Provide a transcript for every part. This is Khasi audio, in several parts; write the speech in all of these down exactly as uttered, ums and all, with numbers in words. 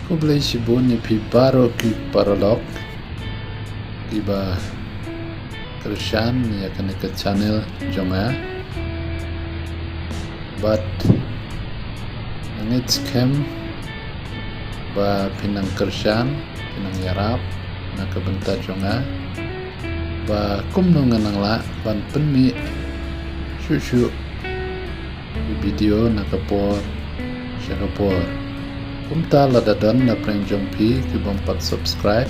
Khublei shibun ïa phi baroh ki paralok kiba kyrshan ïa kane ka channel jong nga. Bad nga ngeit skhem ba phin nang kyrshan, phin nang ïarap na ka bynta jong nga, ba kumno ngan nang lah ban pynmih shuh shuh ki video na ka por sha ka por. Kumta lada don na pdeng jong phi ki bym pat subscribe,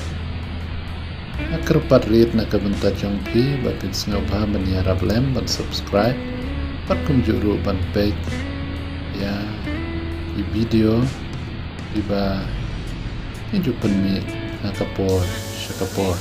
nga kyrpad rit na ka bynta jong phi ba phin sngewbha ban ïarap lem ban subscribe, bad kumjuh ruh ban peit ïa ki video kiba ngi ju pynmih na ka por sha ka por.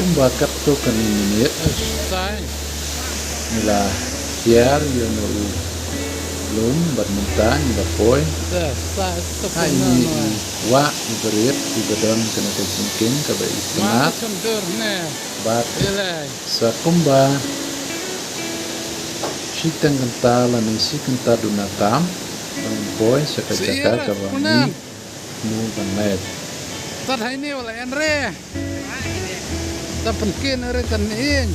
Kumba katto katne minit ngi la hiar ïa une u lum bad mynta ngi la poi ha ine i wah iba rit iba don kane ka jingkieng kaba itynnad. Bad sa kumba shiteng kynta lane shi kynta duna tam ba ngin poi sha ka jaka kaba ngi mu ban leit. Tat hai ne wala en re. Ta pynkin re kan in.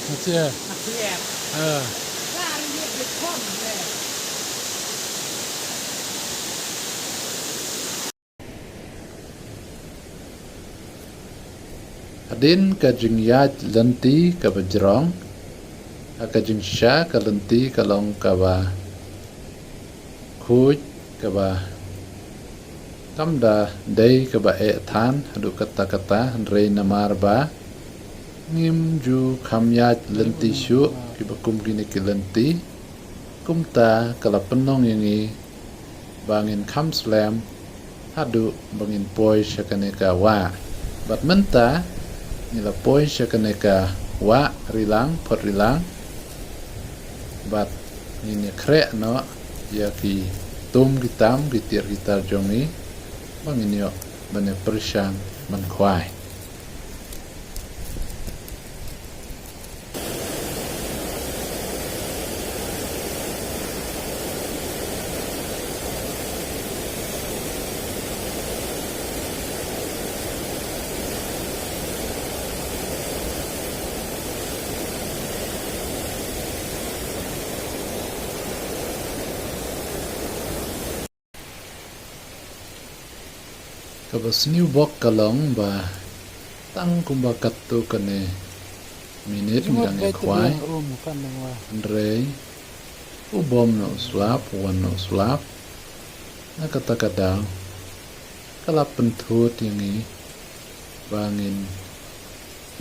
Acha. Ah. Hadien ka jingïaid lynti kaba jrong, ha ka jingshisha ka lynti ka long kaba khuid, kaba kam da dei kaba eh than haduh katta katta, hynrei namar ba ngim ju kham ïaid lynti shuh kiba kum kine ki lynti, kumta ka la pynlong ïa ngi ba ngin kham slem haduh ba ngin poi sha kane ka wah. Bad mynta ngi la poi sha kane ka wah Rilang, Phot Rilang. Bad ngin ïa khreh noh ïa ki tum ki tam, ki tiar ki tar jong ngi ba ngin ïoh ban ïa pyrshang ban khwai. Kaba sniew bok ka long ba tang kumba katto katne minit ngi dang ïa khwai. Hynrei u bom na u slap, u wan na u slap, na kata ka daw ka la pynthut ïa ngi ba ngin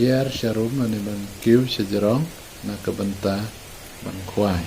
hiar sha rum lane ba ngin kiew sha jrong na ka bynta ban khwai.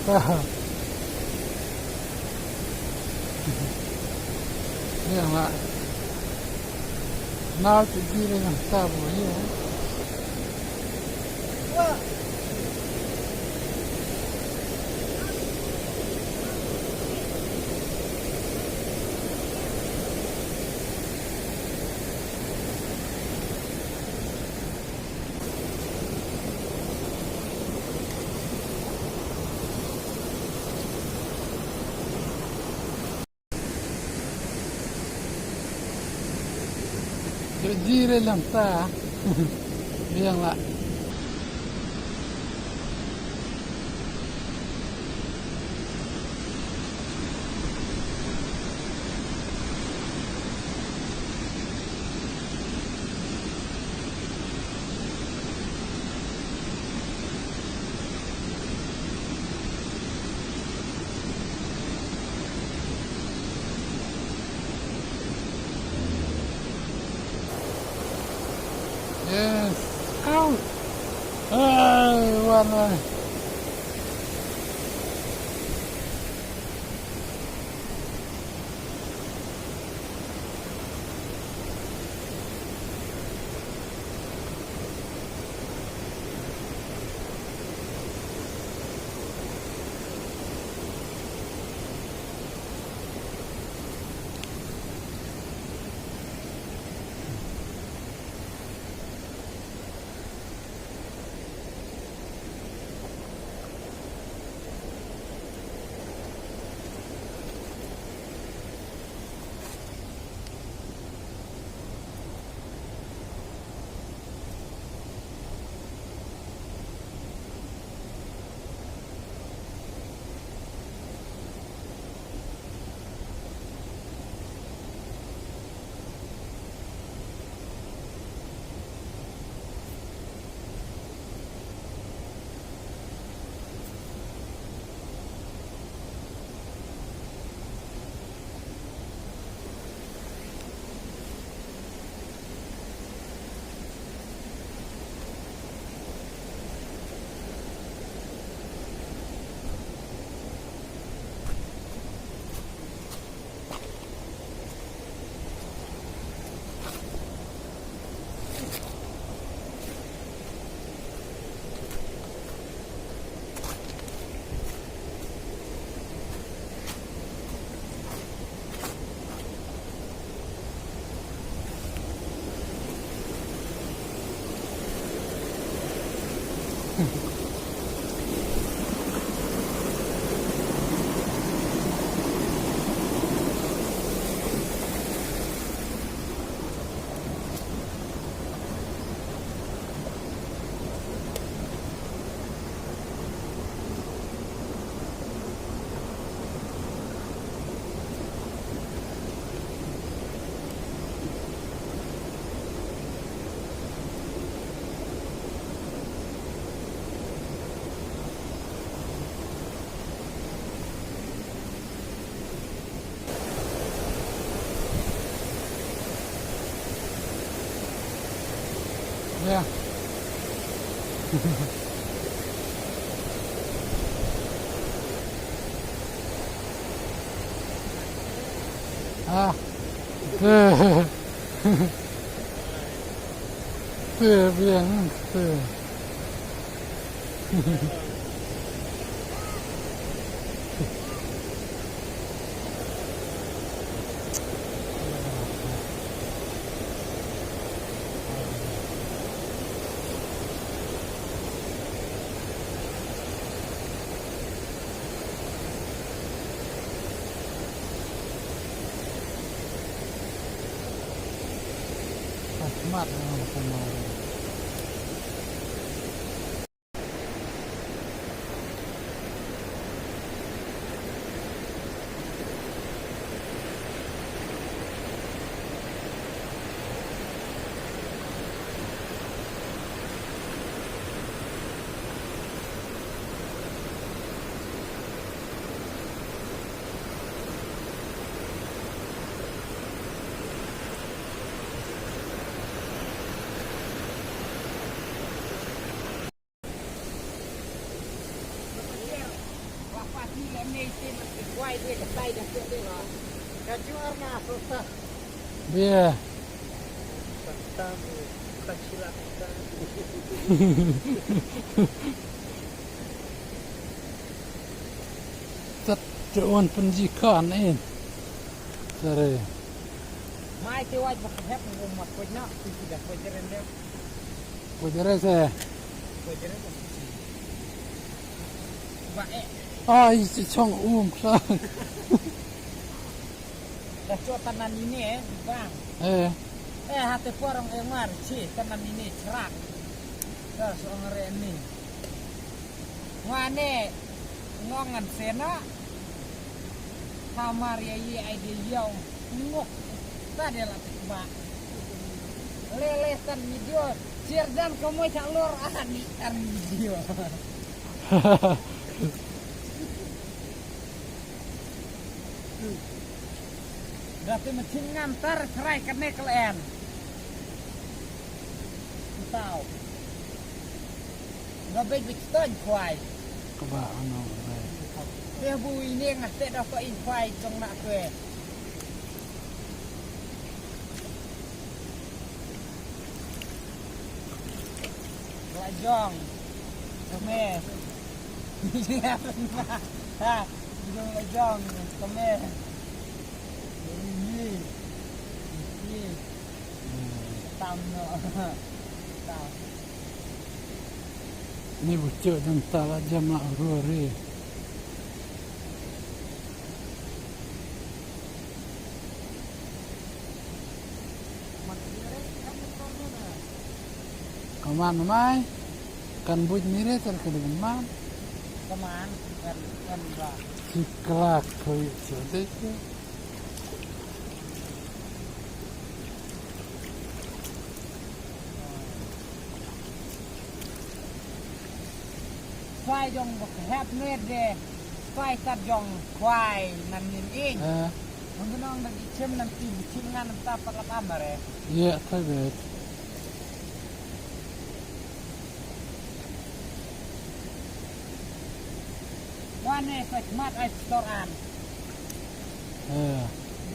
Ïa nga. Nau te jire nang tabu ïa. Jire lang ta. Biang lah. Yes. Out. Ai, wan ai. Ya. Ah. Te biang te. Ka smat na ka mari. Bia. Tat te wan pynji kan in. Sare. Mai te waj bak hep ngum mat koj na, kuj dah koj jeren deh. Koj jeren se. Koj jeren deh. Ba eh. Ai, si chong um sa. Dah chot tanan ini eh, bang. Eh. Eh, hate porong eh ngar, si tanan ini cherak. Dah so ngare ni. Ngane nongan sena. Hamar ya ye ai de yong. Ngok. Ta de la ba. Lele tan video. Sirdan komo cha lor ah ni tan video. Dati machin ngan tar serai kane kelen. Tau. Nga bej bej ton kwai. Kaba ano bai. Te bu ini ngah te da ko in kwai jong na kwe. La jong. Kame. Ha, jong la jong. Kame. Ini. Ini. Tam no. Tam. Ni bucu dan tala jam la ruri. Kaman mai kan buj mire ter ke dengan man. Kaman kan kan ba. Si kelak kau itu. Kwai jong bok hep ne de. Kwai kat jong kwai nan nin ing. Eh. Nang benong da gi chim nan ti chim ngan ta pat lap amare. Ye, thai bet. Wane sa mat ai stor an. Eh.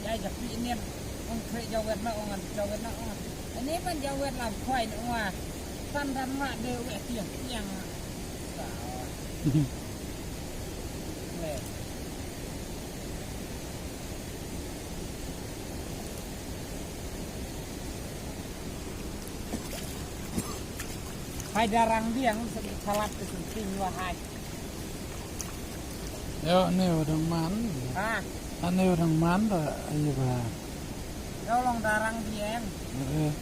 Ai ja pi nen. Ong kre ja wet na ong an ja wet na ong. Ani man ja wet lam khwai ni ong wa. Tan dan ma de we tiang tiang. Hai darang biang sedikit salat ke sing wahai. Yo, ni orang man. Ah. Ani orang man da ayo ba. Yo long darang biang. Eh.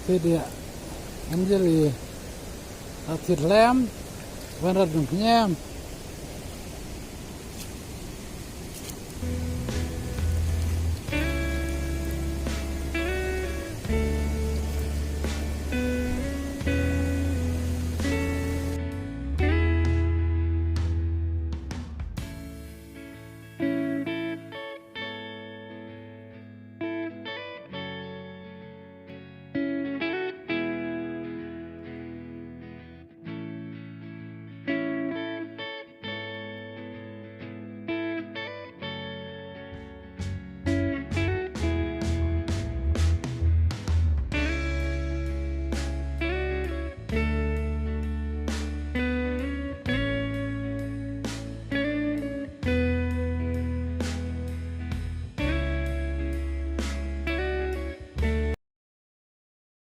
Ti dia Anjali. Atit lem. Wan rat dum nyem.